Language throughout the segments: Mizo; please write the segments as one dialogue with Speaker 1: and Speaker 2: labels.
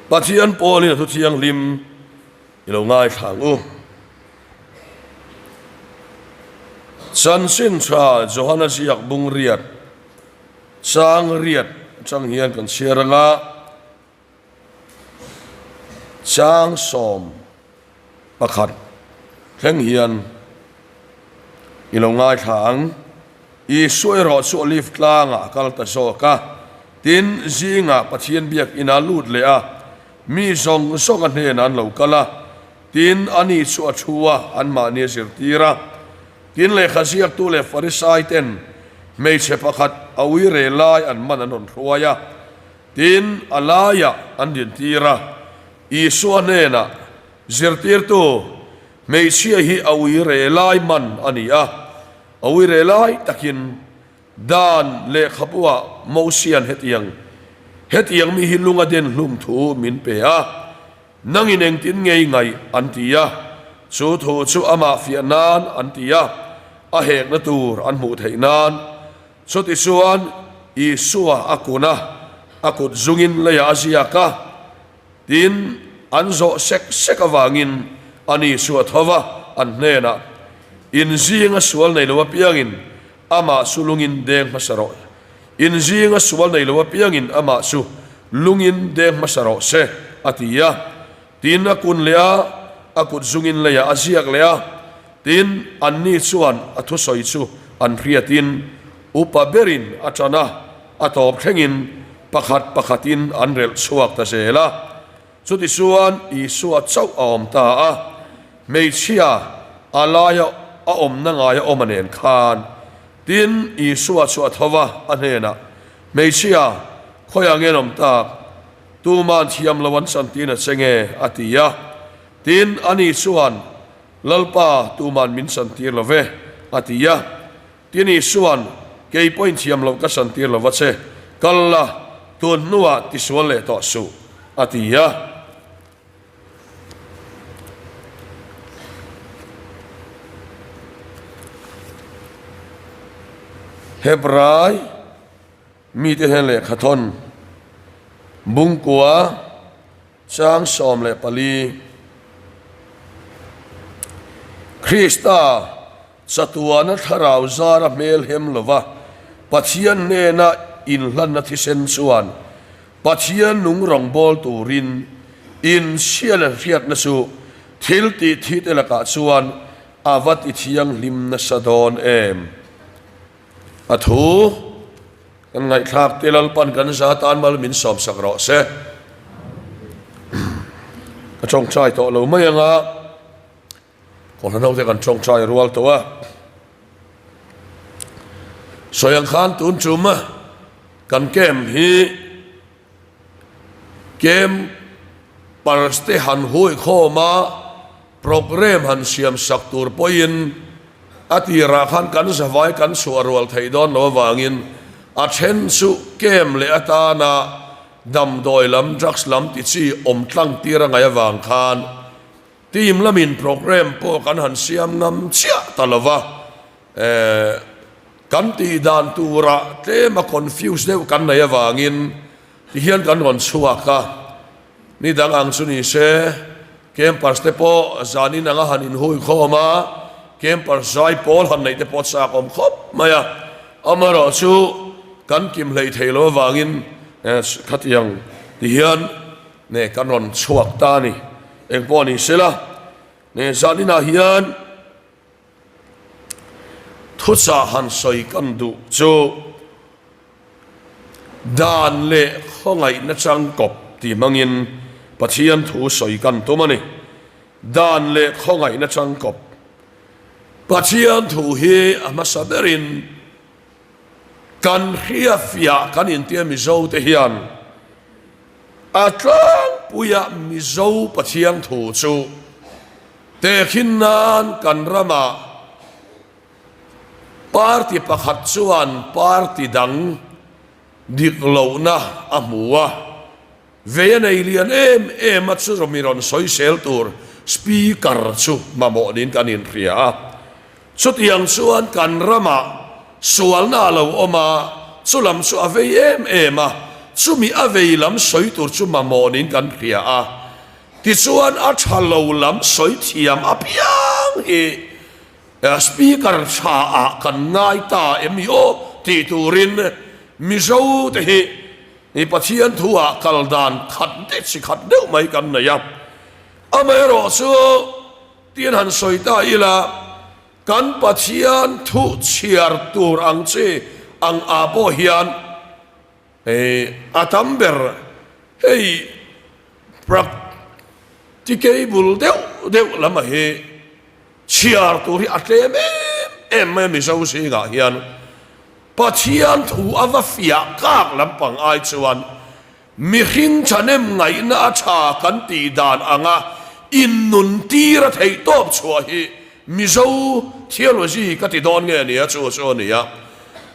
Speaker 1: Pathian pawlin a thu thianghlim i lo ngaithla ang u. Chanchin tha Johana ziak bung riat, chang riat atang hian kan chhiar ang a, Chang 11 thleng hian i lo ngaithla ang. Isua erawh chu Olive tlangah a kal ta zawk a, tin, zingah Pathian biakina lut leh a, mi zawng zawng a hnenah an lo kal a, tin, ani chu a thu a, anmahni a zirtir a. Tin, lehkha ziaktu leh Farisai ten hmeichhe pakhat a uire lai an man an rawn hruai a. Tin, a laiah an dintir a, Isua hnenah, Zirtirtu, hmeichhia hi a uire lai man a ni a, a uire lai takin dan lehkhabuah Mosia'n hetiang hetiang mi hi lung a den hlum thu min pe a, nangin engtin ngei ngaih an ti a, chu thu chu amah fiah nan an ti a, a hekna tur an hmuh theih nan. Chutichuan, Isua a kun a, a kut zungin leiah a ziak a, tin, an zawh sek sek avangin ani chu a tho va, an hnenah, In zinga sual nei lo apiangin amah chu lungin deng hmasa rawh, in zinga sual nei lo apiangin amah chu lungin deng hmasa rawh se, a ti a. Tin, a kun leh a, a kut zungin leiah a ziak leh a. Tin, anni chuan a thusawi chu an hriatin upa berin a ṭan a, a tawp thlengin pakhat pakhatin an relh chhuak ta zel a. Chutichuan Isua chauh a awm ta a, hmeichhia a laia a awmna ngaia awm a nen khan. Tin, Isua chu a tho va, a hnenah, Hmeichhia, khawiah nge an awm tak? Tuman thiam lo an chantir a che nge? a ti a. Tin, ani chuan, Lalpa, tuman min chantir lo ve, a ti a. Tin, Isua'n, Kei pawhin thiam loh ka chantir lo va che, kal la, tun hnuah tisual leh tawh suh, a ti a. Hebrai. Mite hian lehkha thawn Bungkua chang 14 Krista chatuana thlarau zara hmel hem lova Pathian hnena inhlanna thisen chuan Pathian nung rawngbâwl turin inchhia leh hriatna chu thil tih thite lakah chuan a va ti thianghlim nasa dawn em? A thu kan ngaihthlak te Lalpan kan za tan mal min sawmsak rawh se. Ka tawngtai tawh lo mai anga Kohhran ho te kan tawngtai rual tawh a. Sawi ang khan tun tum kan camp hi Camp pars te han hui khawm a, programme han siam sak tur pawhin a tirah khan kan zavai kan chhuah rual theih dawn lo avangin a then chu camp leh atana damdawi lam, drugs lam ti chi awm tlang tir a ngaih avang khan team lamin programme pawh kan han siam ngam chiah ta lo va. Kan tih dan turah tlem a confuse deuh kan nei avangin tihian kan rawn chhuak a, ni dang ang chu ni se campers te pawh zanin anga han inhui khawm a, campers zai pawl han neih te pawh chak awm khawp mai a, amaherawh chu kan kim hlei thei lo avangin khatiang tihian kan rawn chhuak ta a ni. Engpawh ni sela zaninah hian. Thuchah han sawi kan duh chu dan leh khawngaihna changkawp tih hmangin Pathian thu sawi kan tum a ni. Dan leh khawngaihna changkawp. Pathian thu hi a hmasa berin kan hriafiah kan intia Mizo te hian a tlangpuia Mizo Pathian thu chu Tehkhin nan kan ramah party pakhat chuan party dang dik lohna a hmu a, vei a nei lian em em a chu mi rawn sawisel tur speaker chu mamawh niin kan inhria a. Chutiang chuan kan ramah sualna a lo awm a, chu lam chu a vei em em a. Chumi a vei lam sawi tur chu mamawh niin kan hria a. Tichuan a tha lo lam sawi thiam apiang hi Speaker tha ah kan ngai ta em i aw tih turin Mizo te hi Pathian thu ah kal dan khat deuh chi khat deuh mai kan nei a. Amaherawh chu tin han sawi ta ila kan Pathian thu chhiar tur ang chi ang ah pawh hian a tam ber hei practicable deuh deuh lam a hi Chhiar tur hi a tlem em em mai a Mizo zingah hian Pathian thu a va fiah kak lampang ai chuan mihring thahnem ngaihna a tha kan tih dan anga innun tir a theih tawp chhuah hi Mizo theology ka ti dawn nge nia chu chu a ni a.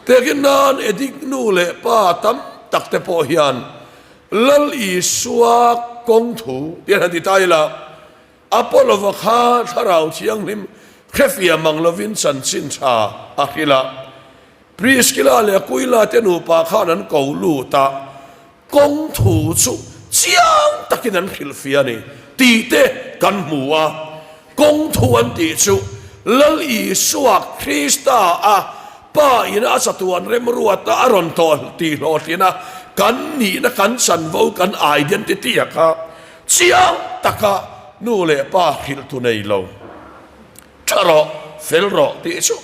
Speaker 1: Tekin nan Edik nu leh pa tam tak te pawh hian Lal Isua kawng thu tian han ti ta ila, Apollo-va kha Thlarau Thianghlim hrefiah mang lovin chanchin tha a hrilh a. Priskila leh Aquila te nupa khan an ko lut a, kawng thu chu chiang takin an hrilhfiah a ni tih te kan hmu a. Kawng thu an tih chu Lal Isua Krista a Pa ina a chatuan remruata a rawn tawh tih hlawhtlin a, kan nihna kan chanvo kan identity a kha Chiang taka nu leh pa hrilhtu nei lo, tha rawh, fel rawh tih chu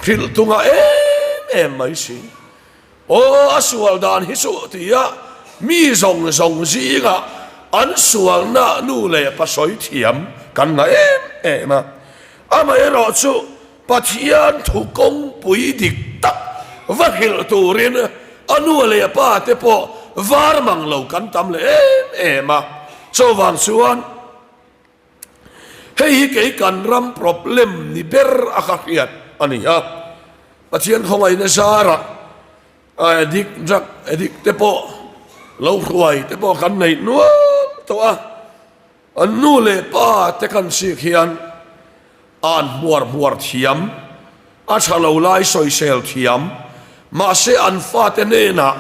Speaker 1: hrilhtu ngah em em mai si. Aw, a sual dan hi chu tia mi zawng zawng zingah an sualna nu leh pa sawi thiam kan ngah em em a. Amaherawh chu Pathian thu kawngpui dik tak va hrilh turin a nu leh a pa te pawh var mang lo kan tam leh em em a. Chuvang chuan hei hi kei kan ram problem ni ber a ka hriat a ni a. Pathian khawngaihna zarah addict, drug addict te pawh lo hruai te pawh kan neih nual tawh a. An nu leh pa te kan sik hian an hmuar hmuar thiam, a tha lo lai sawisel thiam, mahse an fate hnenah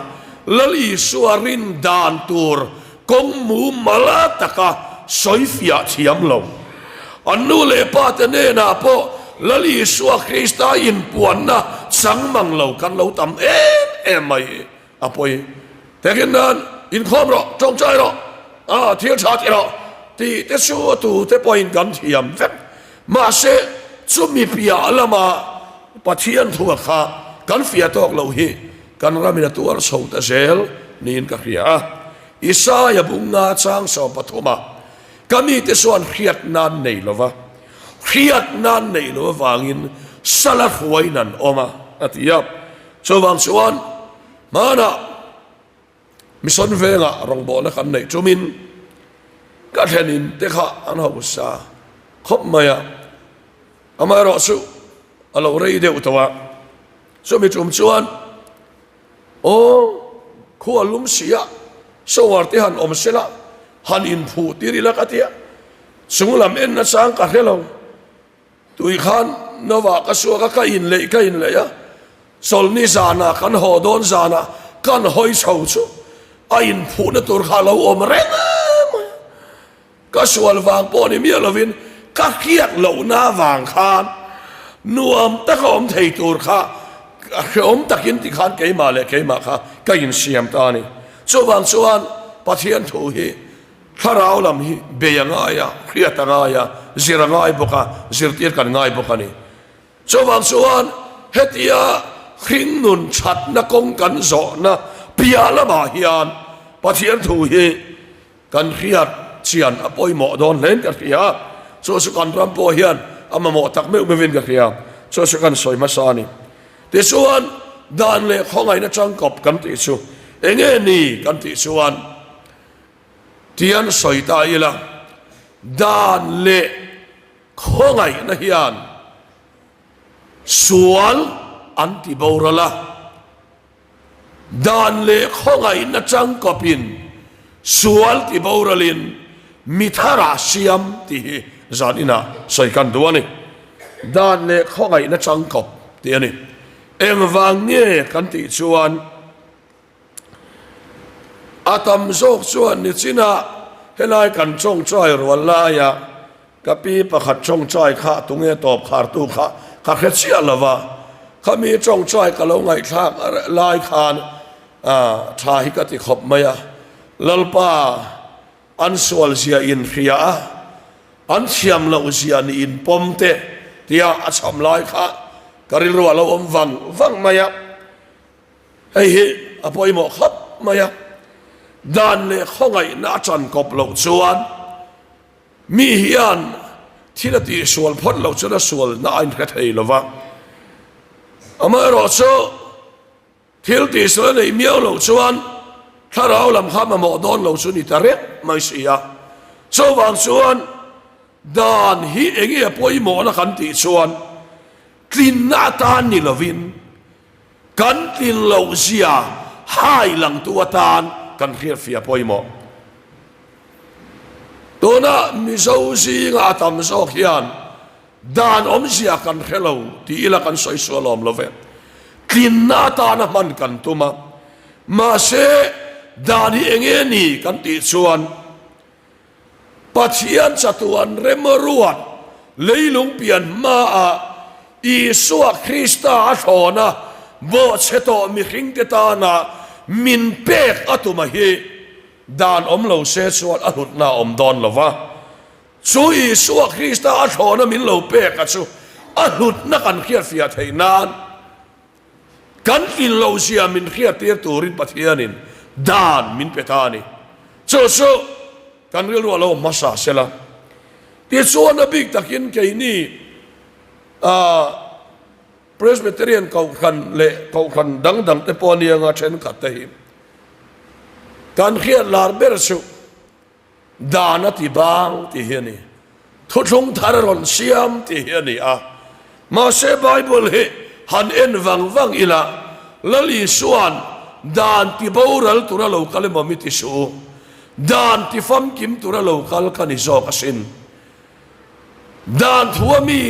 Speaker 1: Lal Isua rin dan tur kawng mumal taka sawifiah thiam lo. An nu leh pa te hnenah pawh Lal Isua Krista inpuanna chang mang lo kan lo tam em em mai. A pawi takin nan inkhawm rawh, tawngtai rawh, ah thil tha ti rawh tih te chu a tu te pawhin kan thiam vek. Mahse chumi piah lama Pathian thua kha kan fiah tawk loh hi kan ramin a tuar chho ta zel niin ka hria a. Isaia bunga chang 13 ah ka mite chuan hriat nan nei lova, hriat nan nei lo avangin sala hruaiin an awm a, a ti a. Chuvang chuan hmanah mission vengah rawngbawlna kan neih tumin ka thlenin te kha an hausa khawp mai a, amaherawh chu a lo rei deuh tawh a, chumi tum chuan aw khua lum si a shower te han awm sela han inphuh tir ila ka tia, chunglam en nachang ka hre lo. Tui khan Nova ka suak a, ka inleih ka inleih a, chawlhni zanah kan haw dawn zanah kan hawi chho chu a inphuhna tur kha a lo awm reng mai a. Ka sual vang pawh ni miah lovin ka hriat lohna vang khan nuam taka awm thei tur kha hreawm takin tikhan keimah leh keimah kha ka insiam ta a ni. Chuvang chuan Pathian thu hi Thlarau lam hi bei a ngai a, hriat a ngai a, zir a ngai bawk a, zirtir kan ngai bawk a ni. Chuvang chuan hetia hringnun thatna kawng kan zawhna piah lamah hian Pathian thu hi kan hriat chian a pawimawh dawn hlein ka hria a, chu chu kan ram pawh hian a mamawh tak meuh meuhin ka hria, chu chu kan sawi hmasa a ni. Tichuan dan leh khawngaihna tangkawp kan tih chu enge ni kan tih chuan, Tian sawi ta ila, dan leh khawngaihna hian sual an ti boral a, dan leh khawngaihna tangkawpin sual ti boralin mi tharah siam tih hi zan inah sawi kan duh a ni. Dan leh khawngaihna tangkawp tih a ni. Engvang nge kan tih chuan. A tam zawk chuan nichinah helai kan tawngtai rual laia ka pi pakhat tawngtai kha tunge tawp khartu kha ka hre chiah lo va, khami tawngtai ka lo ngaihthlak lai khan tha hi ka ti khawp mai a, Lalpa an sual zia in hria a, an thiam loh zia ni in pawm te tia a chham lai kha ka rilru a lo awm vang vang mai a. Hei hi a pawimawh khawp mai a, dan leh khawngaihna a ṭan kawp loh chuan mi hian thil a tihsual phawt loh chuan a sualna a inhre thei lo va. Amaherawhchu, thil tihsual a neih miau loh chuan thlarau lam kha mamawh dawn lo chu ni ta reng mai si a. Chuvang chuan dan hi eng nge a pawimawhna kan tih chuan tlinna atan ni lovin, Kan tlin loh zia hai langtu atan kan hriatfiah pawimawh. Tuna Mizo zinga a tam zawk hian dan awmzia kan hre lo tih ila kan sawi sual awm lo ve. Tlinna atana hman kan tum a, mahse dan hi eng nge ni kan tih chuan, Pathian chatuan remruat leilung pian hmaah Isua Krista a thlawn a, bawhchhe tawh mihringte tana min pek a tuma hi dan awm lo se chuan a hlutna a awm dawn lo va. Chu Isua Krista a thlawn a min lo pek a chu a hlutna kan hriatfiah theih nan Kan tlin loh zia min hriattir turin Pathianin dan min pe ta a ni. Chu chu kan rilru a lo hmasa sela. Tichuan a bik takin keini Presbyterian Kohhran leh Kohhran dang dang te pawh ania anga thenkhat te hi kan hriat lar ber chu Dan a ti bang tih hi a ni. Thuthlung thar a rawn siam tih hi a ni a. Mahse Bible hi han en vang vang ila, Lal Isua'n dan ti boral tura lo kal emaw mi ti suh u. Dan ti famkim tura lo kal ka ni zawk asin. Dan thua mi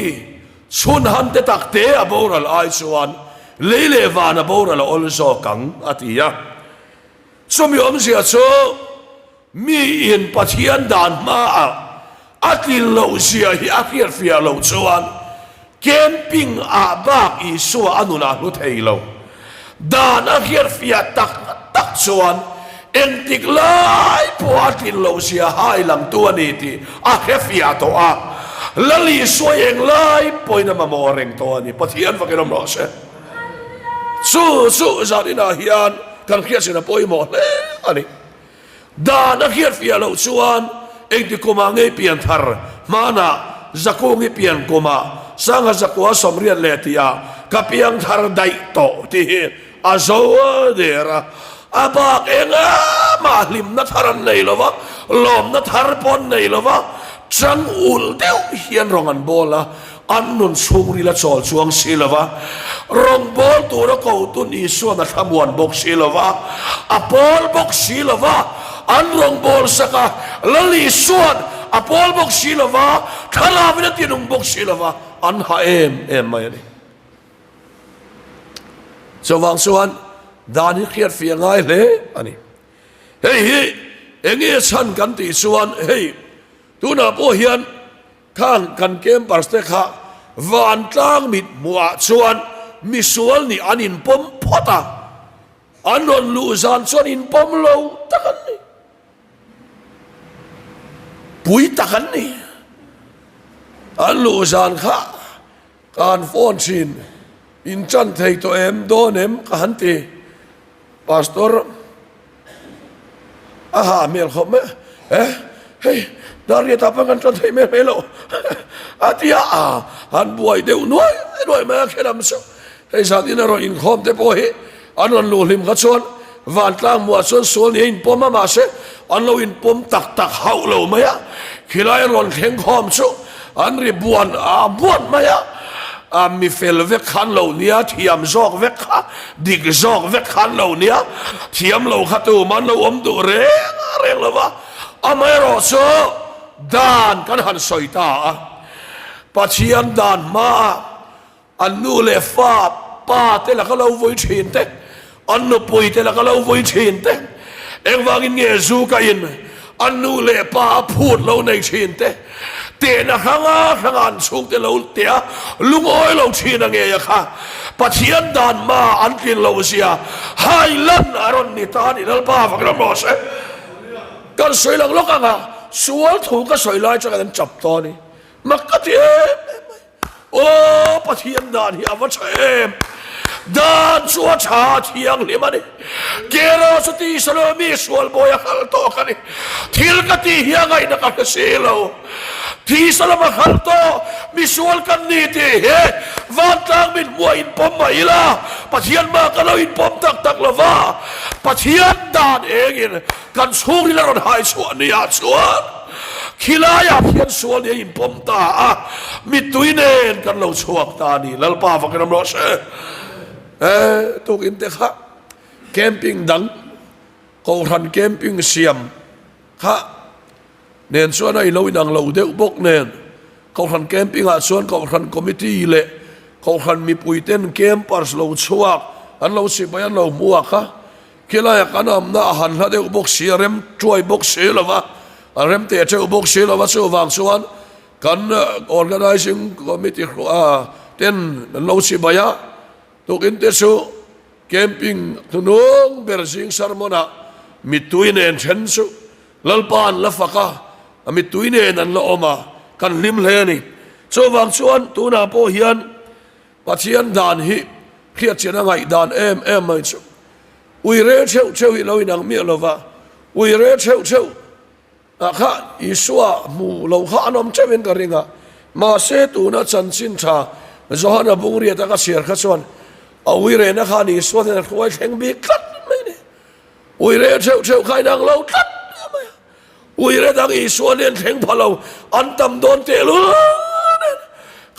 Speaker 1: chhun han te tak te a boral ai chuan lei leh van a boral a awl zawk ang a ti a. Chumi awmzia chu miin Pathian dan hmaah a tlin loh zia hi a hriatfiah loh chuan camping ah bak Isua a nunah hlu thei lo. Dan a hriatfiah tak tak chuan engtik lai pawha a tlin loh zia hai langtu a ni tih a hrefiah tawh a. Lal Isua hi englai pawhin a mamawh reng tawh a ni. Pathian fakin awm rawh se. Chu chu zan inah hian kan hriatsin a pawimawh hle a ni. Dan a hriatfiah loh chuan engti kumah ngei pian thar hmanah Zakung hi pian kumah Sangha Zakua sawmriat leh tihah ka piang thar daih tawh tih hi a zo der a. A bak engah mah hlimna thar an nei lo va, lawmna thar pawh an nei lo va, chang ulh deuh hian rawng an bawl a. An nun chhungril a chawl chuang si lo va, rawngbâwl tura kotun Isua'n a thlamuan bawk si lo va, a pawl bawk si lo va, an rawngbâwl sak a, Lal Isua'n a pawl bawk si lo va, thlalâwin a tinung bawk si lo va, an ha em em mai a ni. Chuvang chuan dan hi hriatfiah ngai hle a ni. Hei hi eng nge chhan kan tih chuan hei tunah pawh hian Khang kan campers te kha vantlang mit hmuhah chuan misual nih an inpawm phawt a, an rawn luh zan chuan inpawm lo tak an ni, pui tak an ni. An luh zan kha ka han phone thin, in chan thei tawh em dawn em ka han ti, Pastor. A ha hmel khawp mai a, eh hei Dariata pawh kan tan theih mai mai loh a ti a, a han buai deuh nuai nuai mai a khelam chu. Hei zan in a rawn inkhawm te pawh hi an rawn luh hlim kha chuan vantlang hmuah chuan sual ni a inpawm a, mahse an lo inpawm tak tak hauh lo mai a, khilai an rawn thleng khawm chu an ri buan a buan mai a. A mi fel vek khan lo nia, thiam zawk vek kha, dik zawk vek khan lo nia, thiam lo kha tum an lo awm duh reng reng lo va. Amaherawh chu dan kan han sawi ta a, Pathian dan hmaah an nu leh fa pa te laka lo vui thin te, an nupui te laka lo vui thin te. Engvangin nge zu ka in a nu leh pa a phut lo nei thin te, tehna hranga hranga an chhungte lo teh a lungawi lo thin a ngei a kha Pathian dan ma an tlin lo zia hai lan a rawn ni ta a ni Lalpa fak ram rawh se. Kan sawi lang lawk ang a, sual thu ka sawi lai chuan kan chap tawh a ni. Mak ka ti em em mai. Aw Pathian dan hi a va tha em! Dan chu a tha a thianghlim a ni. Kero chu tisa lo mi sual bawi a hal tawk a ni. Thil ka tih hi a ngaihna ka hre si lo. Tisa lama hal tawh mi sual kan ni tih hi vantlang min hmuah inpawm mah ila Pathian mah ka lo inpawm tak tak lo va. Pathian dan engin kan chhungril a rawn hai chhuah ni ah chuan Khilaiah khian sual nia inpawm ta a, mittui nen kan lo chhuak ta a ni. Lalpa fak in awm rawh se. E, tukin te kha camping dang, Kohhran camping siam kha nen chuan a ilo inang lo deuh bawk nen, Kohhran camping ah chuan Kohhran committee leh Kohhran mipui ten campers lo chhuak an lo sipai an lo hmuak a, Khilaiah kan awmna a han hla deuh bawk si, a rem tuai bawk si lo va, a rem teh teuh bawk si lo va, chuvang chuan kan Organising Committee ten an lo chibai a, tukin te chu camping hnunung ber zing sermon ah mittui nen then chu Lalpa an la fak a, a mittui nen an la awm a, kan hlim hle a ni. Chuvang chuan tunah pawh hian Pathian dan hi hriatchian a ngaih dan em em mai chu ui rel theuh theuh hi lo inang miah lo va, ui rel theuh theuh ah kha Isua hmu lo kha an awm theuhin ka ring a, mahse tuna chanchin tha Johana bungriat a ka chhiar kha chuan a ui rehna khan Isua hian a hruai thleng bik tlat mai a ni. Ui rel theuh theuh kha inang lo tlat mai a. Uire dang Isua nen thleng pha lo an tam dawn tehlul nen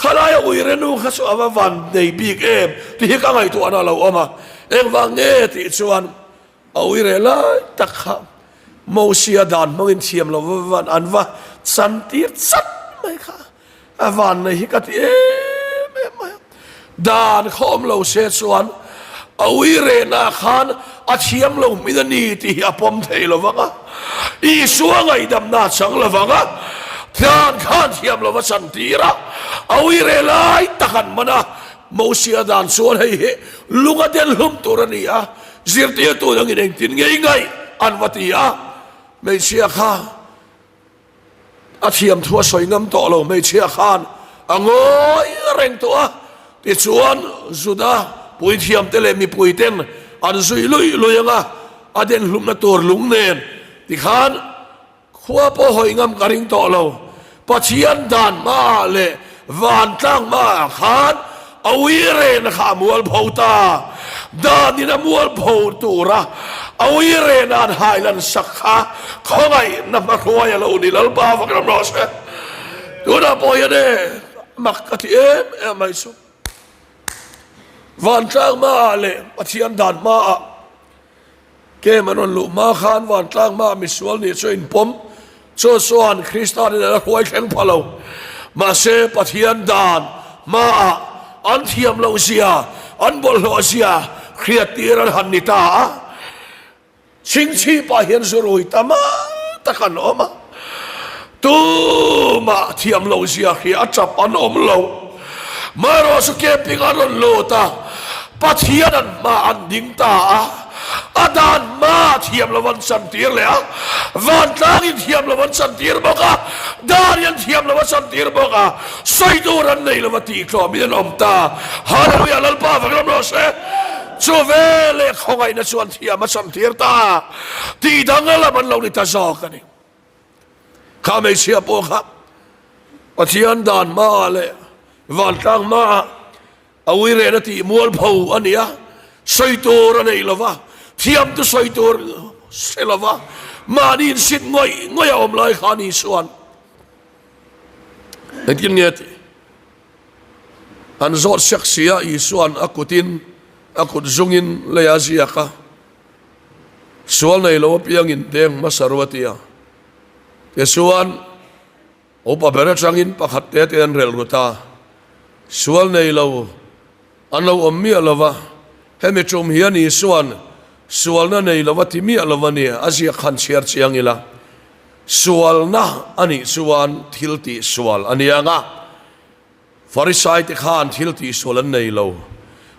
Speaker 1: khalaia uire nu kha chu a va van nei bik em tih hi ka ngaihtuahna a lo awm a, engvang nge tih chuan a uire lai tak kha Mosia dan hmangin thiam lo va an va chantir chat mai kha. A vannei hi ka ti em em mai a, dan kha awm lo se chuan a ui rehna khan a thiam lo hmin a ni tih hi a pawm thei lo vang a, Isua ngaihdamna a chang lo vang a, dan khan thiam lo va chantir a, a ui reh lai tak an man a, Mosia dan chuan hei hi lung a den hlum tur a ni a, zirtirtu dangin engtin nge i ngaih an va ti a, hmeichhia kha. A thiam thu a sawi ngam tawh lo, hmeichhia khan a ngawi reng tawh a. Tichuan, Juda puithiamte leh mipuiten an zui luih luih ang a, a den hlumna tur lung nen tikhan khua pawh hawi ngam ka ring tawh lo. Pathian dan hmaah leh vantlang hmaah khan A uirehna kha a mualpho ta. Danin a mualpho tura a uirehna an hailan sak kha khawngaihna hmahruai a lo ni. Lalpa fak ram rawh se. Tunah pawh hian e mak ka ti em em mai chu. Vantlang hmaah leh Pathian dan hmaah Kem an rawn luh hma khan vantlang hmaah misual nih chu a inpawm. Chu chuan Krista nen a hruai thleng pha lo. Mahse, Pathian dan hmaah an thiam loh zia, an bawlhhlawh zia hriattir an han ni ta a. Chhingchhipah hian zurui tam tak an awm a. Tumah thiam loh zia hria a tap an awm lo. Marawh chu camping an rawn lut a, Pathian an hma an ding ta a, a dan hma thiam lo an chantir leh a, vantlangin thiam lo an chantir bawk a, dan in thiam lo a chantir bawk a, sawi tur an nei lo a tih tlawmin an awm ta. Hallelujah Lalpa vang lam rawh se. Chu veleh khawngaihna chuan thiam a chantir ta. Tih dang lam an lo ni ta zawk a ni. Kha hmeichhia pawh kha Pathian dan hmaah leh vantlang hmaah a uirehna tih mualpho a ni a, sawi tur a nei lo va, thiam chu sawi tur hre lo va, mahni insit ngawih ngawih a awm lai kha ni chuan engtin nge tih an zawt siak si a, Isua'n a kutin a kut zungin lei a ziak a. Sual nei lo apiangin deng hmasa ru a ti a. Tichuan, upa ber atangin pakhat te te an relh ru ta. Sual nei lo an lo awm miah lo va, hemi tum hian Isua'n. Sualna nei lova ti miah lo a ni, a ziak khan chhiar chiang ila. Sualna a nih chuan thil tih sual a ni ang a, Farisai te khan thil tih sual an nei lo.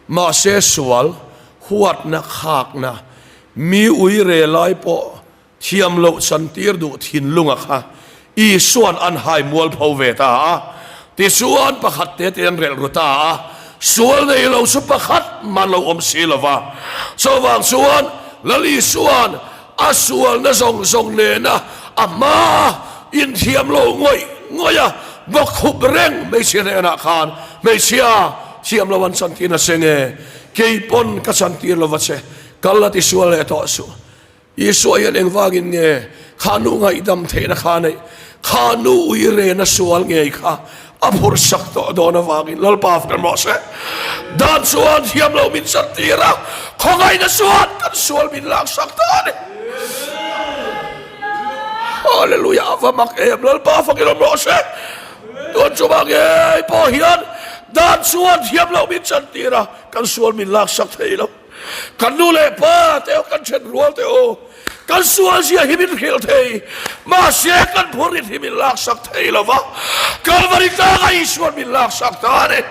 Speaker 1: Mahse sual, huatna, khakna, mi ui re lai pawh Thiam loh chantir duh thinlunga kha Isua'n an hai mualpho ve ta a, tichuan pakhat te te an relh ru ta a, sual nei lo chu pakhat mah an lo awm si lo va. Chuvang chuan Lal Isua'n a sualna zawng zawng nena a hmaa inthiam lo ngawih ngawih a bawkkhup reng hmeichhia hnenah khan, Hmeichhia, thiam lo an chantir na che nge? Kei pawn ka chantir lo va che, kal la tisual leh tawh suh. Isua hian engvangin nge kha nu ngaihdam theihna kha neih, kha nu uirena sual ngei kha a phurh sak tawh dawn avangin Lalpa fak rawh se. Dan chuan thiam lo min chan tir a, khawngaihna chuan kan sual min lak sak ta a ni. Hallelujah, a va mak em, Lalpa fakin awm rawh se. Tun chungah ngei pawh hian dan chuan thiam lo min chan tir a, kan sual min lak sak thei lo. Kan nu leh pa te aw, kan then rual te aw, kan sual zia hi min hrilh thei, mahse kan phurrit hi min laksak thei lo va, Kalvari tlangah Isua'n min laksak ta a ni.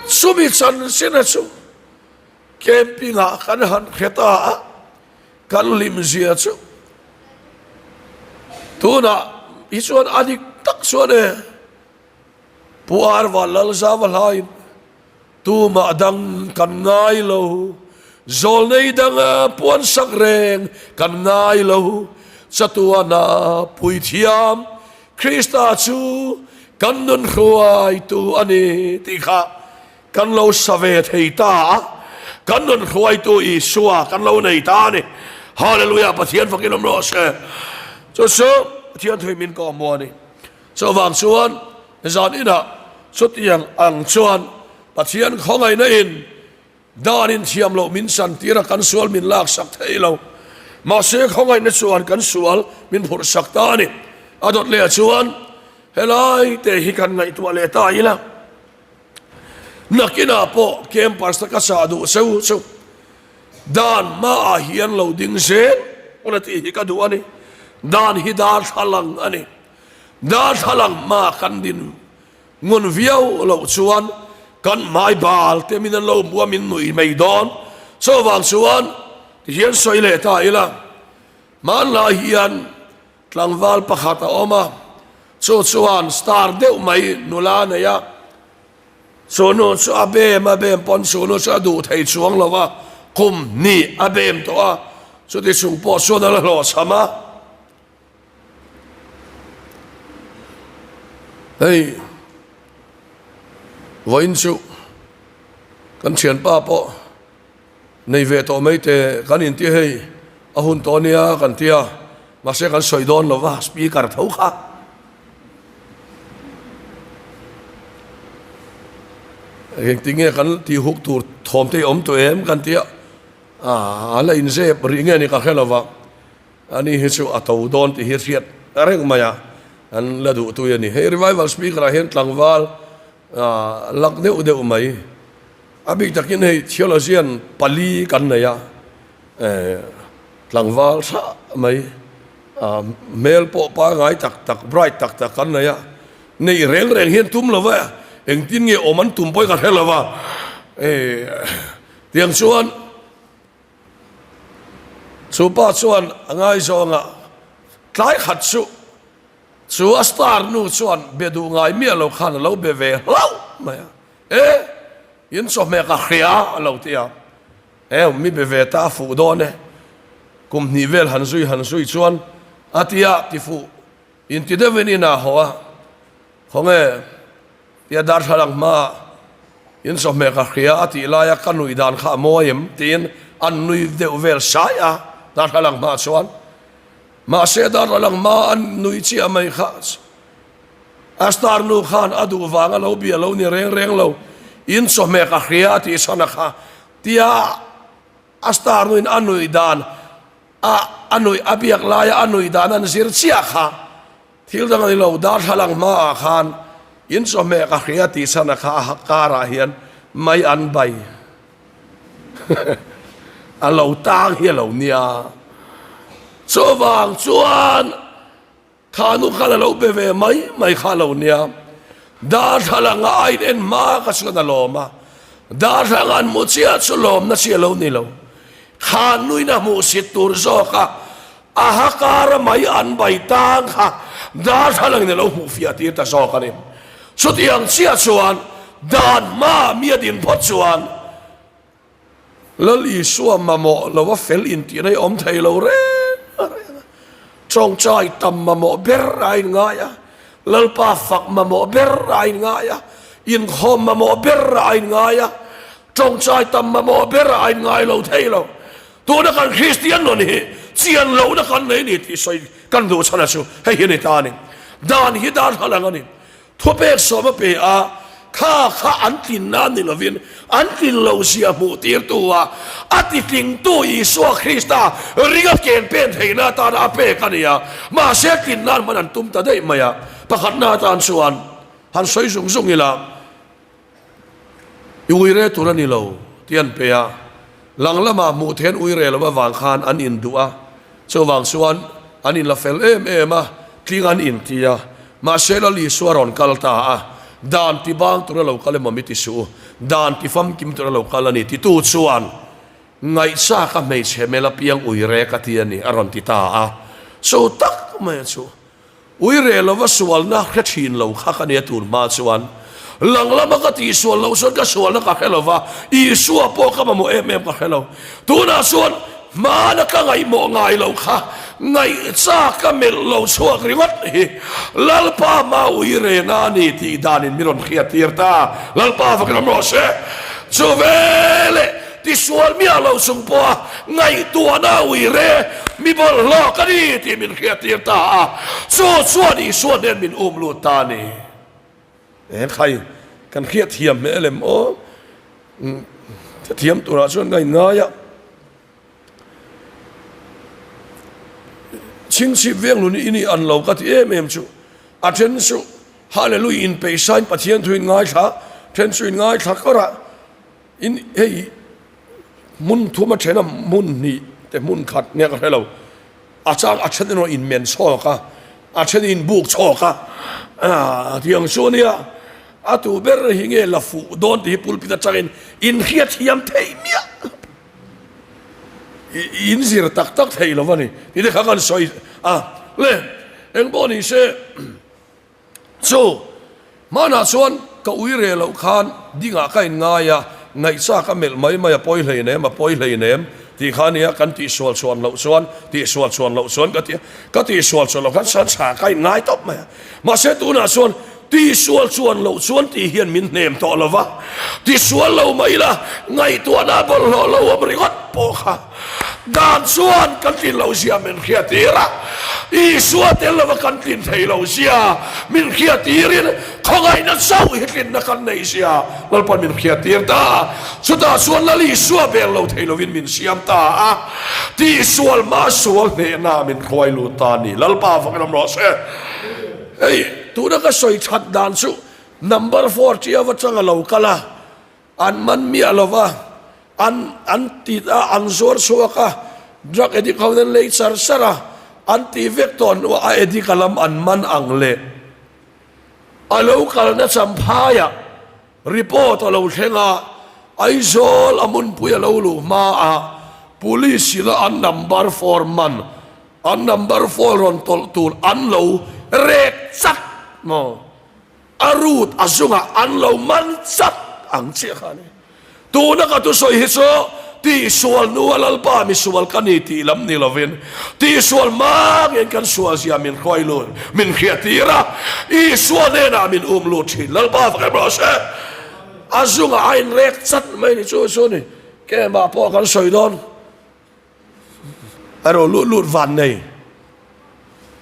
Speaker 1: Chumi chanchin chu camping ah kan han hre ta a, kan hlim zia chu tunah hi chuan a dik tak chuan e. Pu Arva Lalzava hlain tumah dang kan ngai lo, zawlnei danga puan sak reng kan ngai lo, chatuana puithiam Krista chu kan nun hruaitu a ni tih kha kan lo sa ve thei ta a, kan nun hruaitu Isua kan lo nei ta a ni. Hallelujah Pathian fakin awm rawh se. Chu chu Pathian thui min kawhhmuh a ni. Chuvang chuan zan inah chutiang ang chuan Pathian khawngaihna in dan in thiam loh min san tir a, kan sual min lak sak thei lo. Mahse khawngaihna chuan kan sual min phurh sak ta a ni. A dawt leh ah chuan helai te hi kan ngaihtuah leh ta ila. Nakinah pawh campus te ka sah duh cheu cheu. Dan hmaah hian lo ding zel ula tih hi ka duh a ni. Dan hi darthlalang a ni. Darthlalang hma kan din ngun viau loh chuan kan hmai bal te min an lo hmu a min nuih mai dawn. Chuvang chuan tihian sawi leh ta ila, hmanlai hian tlangval pakhat a awm a, chu chuan star deuh mai nula a nei a, chu nu chu a bem a bem pawn chu nu chu a duh thei chuang lo va, kum hnih a bem tawh a, chuti chung pawh chuan a la hlawhchham a. Hei vawiin chu kan thianpa pawh nei ve tawh mai te kan inti hei a hun tawh ania kan ti a mahse kan sawi dawn lo va speaker tho kha engtin nge kan tih huk tur thawm te hi awm tawh em kan ti a a la inzep rih nge ni ka hre lo va. Ani hi chu a to dawn tih hi hriat reng mai a, an la duh tui a ni. Hei revival speaker ah hian tlangval lak deuh deuh mai, a bik takin hei theologian pali kan nei a, tlangval tha mai, hmel pawh pangai tak tak, bright tak tak kan nei a, neih reng reng hian tum lo va, engtin nge awm an tum pawh hi ka hre lo va, tiang chuan. Chu pa chuan a ngaizawng a, tlai khat chu chu a star nu chuan be duh ngai miah lo khan a lo be ve hlauh mai a, E, in chawhmeh ka hria a lo ti a, E, mi be ve ta a fuh dawn e, kum hnih vel han zui han zui chuan a ti a, ti fuh inti deuhin inah haw a, Khawnge? Tia darthlalang hmaah in chawhmeh ka hria a tih laia ka nuih dan kha a mawi em? tiin an nui deuh vel sai a darthlalang hmaah chuan. Mahse darthlalang hmaa an nui chiah mai kha a star nu khan a duh vanga lo bia lo ni reng reng lo, in chawhmeh ka hria a tih chhan a kha tia a star nuin a nuih dan a a nuih a biak laia a nuih dan an zir chiah kha Thil dang a ni lo, darthlalang hmaah khan in chawhmeh ka hria tih chhan a kha a karah hian mai an bai. A lo tang hi a lo nia. Chuvang chuan Kha nu khan a lo be ve mai mai kha lo nia. Darthlalang a ain en hma ka chuan a lawm a. Darthlalang an hmu chiah chu lawmna chi a lo ni lo. Kha nuin a hmuhsit tur zawk a, a ha kara mai an bai tang kha darthlalang in a lo hmuh fiah tir ta zawk a ni. Chutiang chiah chuan dan hmaa mi a din phawt chuan, Lal Isua mamawh lo a fel intihna hi awm thei lo reng reng a, tawngtai tam mamawh ber a inngai a, Lalpa fak mamawh ber a inngai a, inkhawm mamawh ber a inngai a, tawngtai tam mamawh ber a inngai lo thei lo. Tuna kan Kristian nun hi chian lohna kan nei ni tih sawi kan duh chhan a chu hei hi a ni ta a ni. Dan hi dan hla lang a ni. Thupek sawm a pe a, kha kha an tlin nan ni lovin an tlin lo zia hmuh tirtu a, a titlingtu Isua Krista ringa ken pen theihna atana a pek a ni a, mahse tlin nan hman an tum ta daih mai a, pakhatna atan chuan han sawi zung zung ila. I uire tur a ni lo tih an pe a, lang lamah hmuh theih an uire loh avang khan an induh a, chuvang chuan an inla fel em em a, tling an inti a, mahse Lal Isua rawn kal ta a, dan ti bang tura lo kal emaw mi ti suh u, dan ti famkim tura lo kal a ni titu chuan ngaihchak a hmeichhe hmel apiang uire ka ti a ni a rawn ti ta a, chu tak mai chu. Ui reh lova sualna hre thin lo kha ka nia tun hma chuan lang lama ka tihsual loh chuan ka sualna ka hre lova, Isua pawh ka mamawh em em ka hre lo. Tunah chuan hmana ka ngaihmawh ngai lo kha ngaihchak ka melh lo chhuak ringawt hi Lalpa hma ui rehna a ni tih danin min rawn hriattir ta. Lalpa vakin awm rawh se. Chu veleh. Tisual miah lo chung pawha ngaihtuahna ui re mi bawlhhlawh ka ni tih min hriattir ta a, chu chuan Isua hnen min um lut ta a ni. Eng khai kan hriatthiam hmel em aw? Hrethiam turah chuan ka inngai a. Chhingchhip veng lun i nih an lo ka ti em em chu. A then chu Hallelujah inpeihsain Pathian thu in ngaithla, then chu in ngaithla kawr a. In hei hmun thum a then a hmun hnih te hmun khat nia ka hre lo a chang a then erawh in men chhawk a a then in buk chhawk a ah tiang chu ania a tu ber hi nge la fuh dawn tih hi pulpit atangin in hriat thiam theih miah in zir tak tak thei lo a ni tih te kha kan sawi a le engpawh ni se. Chu, hmanah chuan ka ui reh loh khan dingah ka inngai a, ngaihchak a melh mai mai a pawi hleinem, a pawi hleinem tih kha nia kan tihsual chhuan loh chuan, tihsual chhuan loh chuan ka ti a, ka tihsual chhuan loh khan sanchha ka inngai tawp mai a. Mahse tunah chuan tihsual chuan loh chuan tih hian min hnem tawh lo va, tisual lo mai ila ngaihtuahna bawlhhlawh lo awm ringawt pawh kha. Dan chuan kan tlin loh zia min hriattir a, Isua tel lova kan tlin thei loh zia min hriattirin khawngaihna chauh hi tlinna kan neih zia Lalpan min hriattir ta. Chutah chuan Lal Isua bel lo thei lovin min siam ta a, tihsual hma sual hnehna min hruai lut ta a ni. Lalpa fakin awm rawh se. Hei, tuna ka sawi that dan chu number 40 ava chang a lo kal a. An man miah lo va, an an ti a, an zuar chhuak a, drug addict ho hian lei char char a, an tih vek tawh hnuah a addict a lam an man ang leh a lo kalna champhaiah report a lo thleng a, Aizawl a hmunpui a lo luh hmaah police ina an number four man, an number four rawn tawlh tur an lo rek chat maw? A root a zungah an lo man chat ang chiah kha a ni. Tuna ka thusawi hi chu tihsual hnua Lalpa misual ka ni tih lam ni lovin tihsual hma ngeiin kan sual zia min hruai lut, min hriattir a, Isua hnenah min um lut thin. Lalpa fak em rawh se. A zungah a inrek chat mai ni chu chu ni. Keimah pawh kan sawi dawn. A ro lut lut van nei.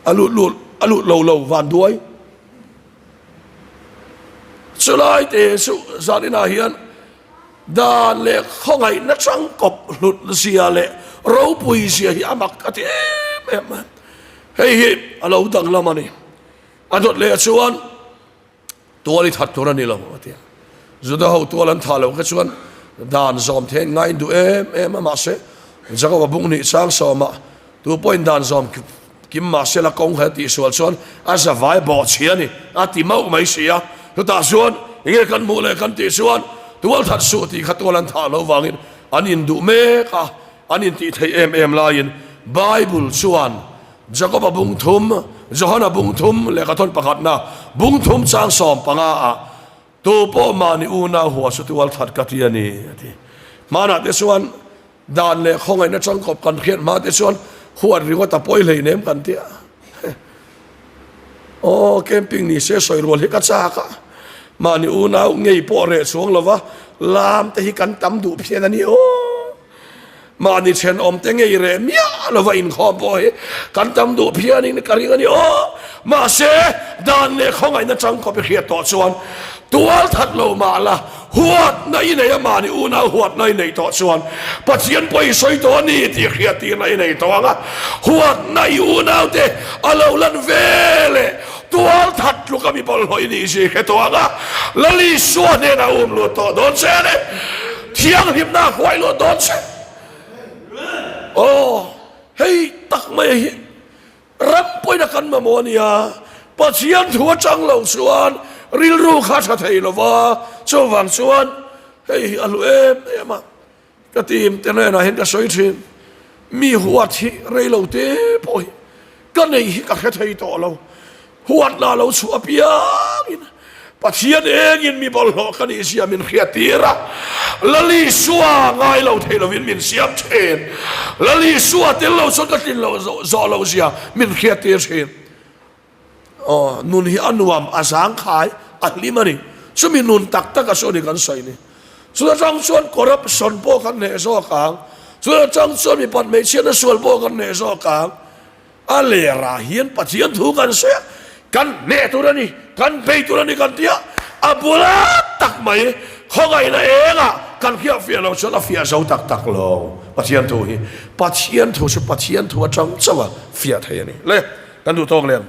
Speaker 1: A lut lut a lut lo lo van duai. Chulai te chu zaninah hian dan leh khawngaihna changkawp hlut zia leh ropui zia hi a mak ka ti em em a. Hei hi a lo danglam a ni. A dawt leh chuan Tual i that tur a ni lo, a ti a. Juda ho tual an thah loh kha chuan Dan zawm theih an ngain duh em em a, mahse Jakoba bung hnih chang sawmah tu pawhin dan zawm kim mahse la kawng khat a tihsual chuan a zavai bawh chhia a ni a ti mauh mai si a. Chutah chuan enge kan hmuh leh kan tih chuan tual that suh tih kha tual an thah loh vangin an induh mek a, an intih theih em em laiin Bible chuan Jakoba bung thum, Johana bung thum lehkha thawn pakhatna bung thum chang 15 ah Tu pawh mahni unau hua chu tual that ka ti a ni, a ti. Hmanah te chuan dan leh khawngaihna tangkawp kan hriat hma te chuan huat ringawt a pawi hleinem kan ti a. Aw, camping ni se sawi rual hi ka chak a, mahni unau ngei pawh reh chuang lova lam te hi kan tam duh phian a ni aw. Mahni thenawm te ngei reh miah lova inkhawm pawh hi kan tam duh phianin ka ring a ni aw. Mahse, dan leh khawngaihna tangkawp i hriat tawh chuan tual that lo mah la, huatna i nei a, mahni unau huatna i neih tawh chuan Pathian pawh i sawi tawh a ni tih hriattirna i nei tawh ang a. Huatna i unaute a lo lan ve leh tual that tluk a mi bawlhhlawh i nih zui hre tawh ang a, Lal Isua hnenah um lut tawh dawn che a ni. Thianghlimna a hruai lut dawn che. Aw, hei tak mai hi ram pawhin a kan mamawh a nia. Pathian thu atang lo chuan rilru kha tha thei lo va, chuvang chuan hei hi a hlu em em a. Ka tim te hnenah hian ka sawi thin, mi huat hi rei lo te pawh hi ka nei hi ka hre thei tawh lo. Huatna lo chhuah apiangin Pathian engin mi bawlhhlawh ka nih zia min hriat tir a, Lal Isua ngai lo thei lovin min siam thin. Lal Isua tel lo chuan ka tlin loh zawh loh zia min hriat tir thin. Aw, nun hi a nuam, a zangkhai, a hlim a ni. Chumi nun tak tak a saw ni kan sawi ni. Chuta tang chuan corruption pawh kan hneh zawk ang. Chuta tang chuan mipat hmeichhiatna sual pawh kan hneh zawk ang. A lerah hian Pathian thu kan sawi a, kan hneh tur a ni, kan bei tur a ni kan ti a, a bula tak mai khawngaihna engah kan hriat fiah lo chuan a fiah zo tak tak lo. Pathian thu hi Pathian thu chu Pathian thu atang chauh a fiah thei a ni. Le. Kan duh tawk lem.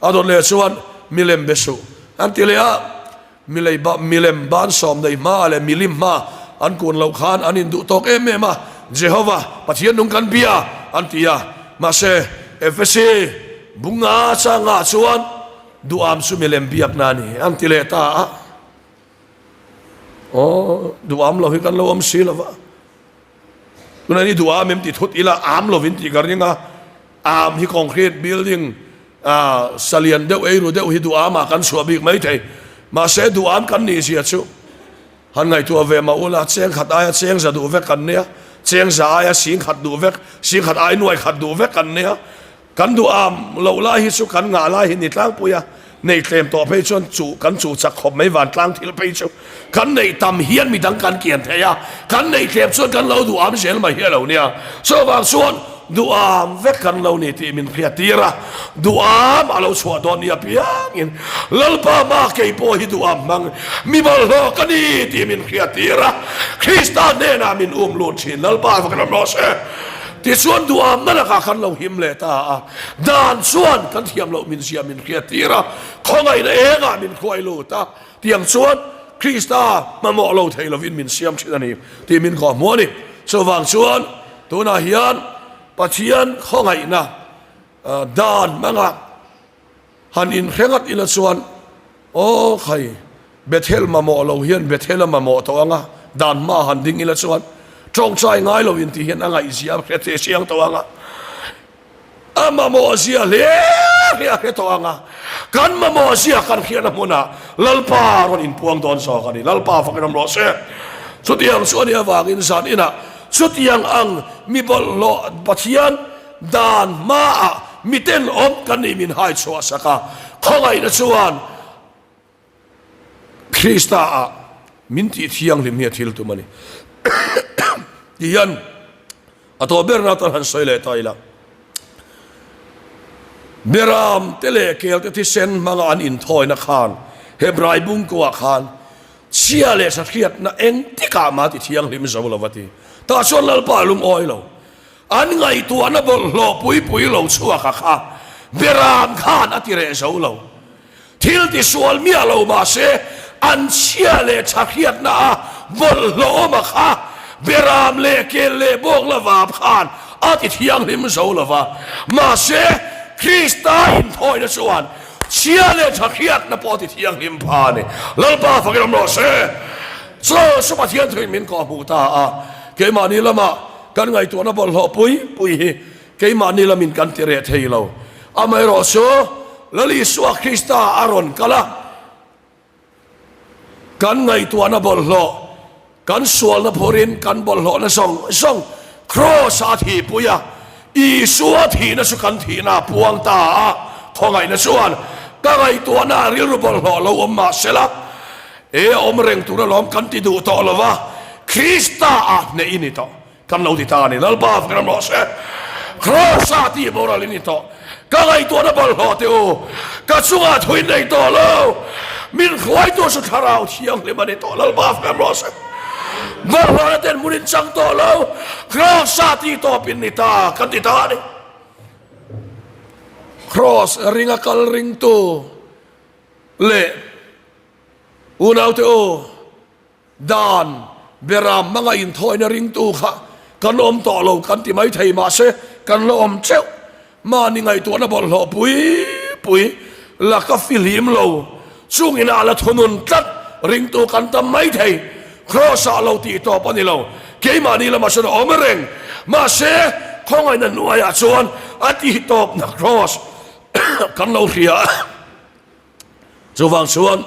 Speaker 1: A dawt leh chuan milem be suh an ti leh a, milei ba milem ban sawm nei hma leh milim hma an kun loh khan an induh tawk em em a, Jehova Pathian nung kan bia an ti a. Mahse, Efesi bunga changah chuan duham chu milem biakna a ni an ti leh ta a. Aw, duham lo hi kan lo awm si lo va. Tunah ni duham em ti thut ila am lovin tih ka ring a. Am hi concrete building salian deuh eiru deuh hi duh amah kan chhuah bik mai thei. Mahse duh am kan nih zia chu han ngaihtuah ve mah ula cheng khat aia cheng za duh vek kan nia, cheng za aia sing khat duh vek, sing khat ai nuai khat duh vek kan nia. Kan duh am loh lai hi chu kan ngah lai hi ni tlangpui a, nei tlem tawh phei chuan chuh kan chuh chak khawp mai vantlang thil phei chu kan neih tam hian midang kan kian thei a, kan neih tlem chuan kan lo duh am zel mai hi a lo nia. Chuvang chuan duh am vek kan lo ni tih min hriat tir a, duh am a lo chhuah dawn nia piangin Lalpa ma kei pawh hi duh am hmang mi bawlhhlawh ka ni tih min hriat tir a, Krista hnenah min um lut thin Lalpa va kan awm rawh se. Tichuan duham na lakah kan lo him leh ta a, dan chuan kan thiam loh min zia min hriat tir a, khawngaihna engah min hruai lut a, tiang chuan Krista hmamawh lo thei lovin min siam thin a ni tih min kawh hmuh a ni. Chuvang chuan tunah hian Pathian khawngaihna dan hmanga Han inhre ngat ila chuan, Aw khai, Bethel mamawh lo hian Bethel a mamawh tawh ang a, dan hma han ding ila chuan tawngtai ngai lo in tih hian a ngaihzia a hre thei chiang tawh ang a, a mamawh zia hle hle a hre tawh ang a, kan mamawh zia kan hriatna hmunah Lalpa rawn inpuang dawn zawk a ni. Lalpa fakin awm rawh se. Chutiang chu a nih avangin zan inah chutiang ang mi bawlhhlawh Pathian, Dan hmaah miten awm kan nih min hai chhuah sak a, khawngaihna chuan Krista ah min tih thianghlim hi a thil tum a ni. Ti hian a tawh berna atan han sawi leh ta ila. Beram te leh kel te thisen hmanga an inthawina khan Hebrai bungkuah khan chhia leh hriatna engtikah mah ti thianghlim zo lo va ti. Tah chuan Lalpa a lungawi lo. An ngaihtuahna bawlhhlawh pui pui lo chhuak a kha Beram khan a ti reh zo lo. Thil tisual miah lo mahse an chhia leh tha hriatna a Bawlhhlawh awma kha Beram leh kel leh bawk la vap khan a ti thianghlim zo lo va. Mahse, Krista inthawina chuan chhia leh tha hriatna pawh a ti thianghlim pha a ni. Lalpa fakin awm rawh se. Chaw chu Pathian thuin min kawhhmuh ta a, keimahni lama kan ngaihtuahna bawlhhlawh pui pui hi keimahni lamin kan ti reh thei lo. Amaherawhchu, Lal Isua Krista a rawn kal a. Kan ngaihtuahna bawlhhlawh, kan sualna phurin kan bawlhhlawhna zawng zawng Kraws-ah a thihpui a, Isua thihna chu kan thihna a puang ta a, khawngaihna chuan ka ngaihtuahna rilru bawlhhlawh lo awm mah sela, e a awm reng tur alawm kan ti duh tawh lo va, Krista-ah hneh i ni tawh. Kan lo ti ta a ni. Lalpa ka ram rawh se. Kraws-ah tih boral i ni tawh. Ka ngaihtuahna bawlhhlawh teh u. Ka chungah thu in nei tawh lo. Min hruaitu chu Thlarau Thianghlim a ni tawh. Lalpa ka ram rawh se. Bawlhhlawhna ten hmun in chang tawh lo. Kraws-ah tih tawp in ni ta. Kan ti ta a ni. Kraws ringa kal ringtu leh unaute u. Dan, Beram hmanga inthawina ringtu kha kan awm tawh lo kan ti mai thei mahse kan la awm teuh. Mahni ngaihtuahna bawlhhlawh pui pui laka fihlim lo chungin a la thunun tlat ringtu kan tam mai thei. Kraws-ah lo tih tawp a ni lo. Keimahni lamah chuan a awm reng. Mahse khawngaihna hnuaiah chuan a tihtawpna kraws kan lo hria a. Chuvang chuan.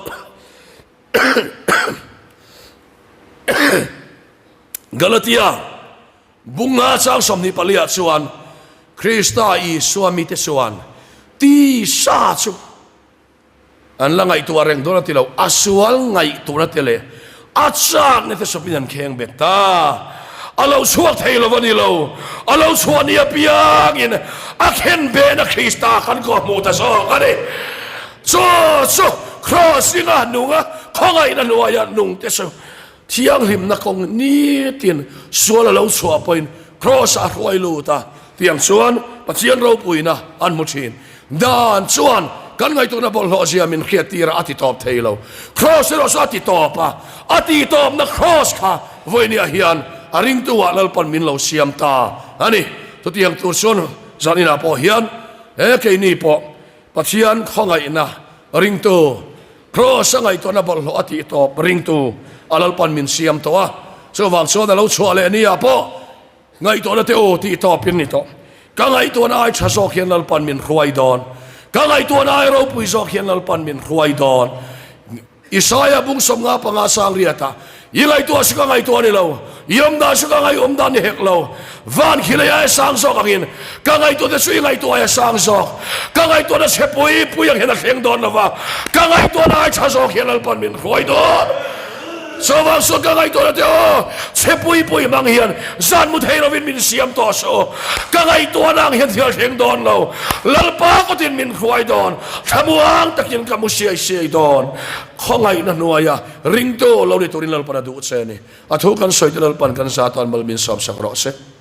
Speaker 1: Galatia bunga chang 24 ah chuan Krista Isua mite chuan tisa chu an la ngaihtuah reng dawn a ti lo, a sual ngaihtuahna te leh a chakna te sawpin an kheng bet ta. A lo chhuak thei lo a ni lo, a lo chhuah ni apiangin a khen behna Krista kan kawhhmuh ta zawk a ni. Chu chu Kraws inga nunga khawngaihna hnuaia nungte chu thianghlimna kawng nitin sual a lo chhuah pawhin Kraws-ah a hruai lut a, tiang chuan Pathian ropuina an hmu thin. Dan chuan kan ngaihtuahna bawlhhlawh zia min hriattir a, a ti tawp thei lo. Kraws erawh chu a ti tawp a, a ti tawpna Kraws kha vawinia hian a ringtu-ah Lalpan min lo siam ta a ni. Chutiang tur chuan zaninah pawh hian he keini pawh Pathian khawngaihna ringtu, Kraws a ngaihtuahna bawlhhlawh a tih tawp ringtu a Lalpan min siam tawh a, chuvang chuan a lo chhuah leh nia pawh ngaihtuahna te u tih tawp in ni tawh. Ka ngaihtuahna ai tha zawk hian Lalpan min hruai dawn. Ka ngaihtuahna ai ropui zawk hian Lalpan min hruai dawn. Isaia bung 55 sang riatah, I ngaihtuah chu ka ngaihtuah a ni lo, i awm dan chu ka ngaihawm dan ni hek lo. Van khi lei aia sang zawk angin ka ngaihtuahna chu i ngaihtuah aia sang zawk. Ka ngaihtuahna chhe pui pui ang hian a thleng dawn lo va, ka ngaihtuahna ai tha zawk hian Lalpan min hruai dawn. Chuvang chuan ka ngaihtuahna te aw, chhe pui pui hmang hian zan mu thei lovin min siam tawh suh. Ka ngaihtuahna ang hian thil a thleng dawn lo. Lalpa kawtin min hruai dawn. Thlamuang takin ka mu siai siai dawn. Khawngaihna hnuaia ringtu lo ni turin Lalpan a duh che a ni. A thu kan sawi te Lalpan kan za tan mal min sawmsak rawh se.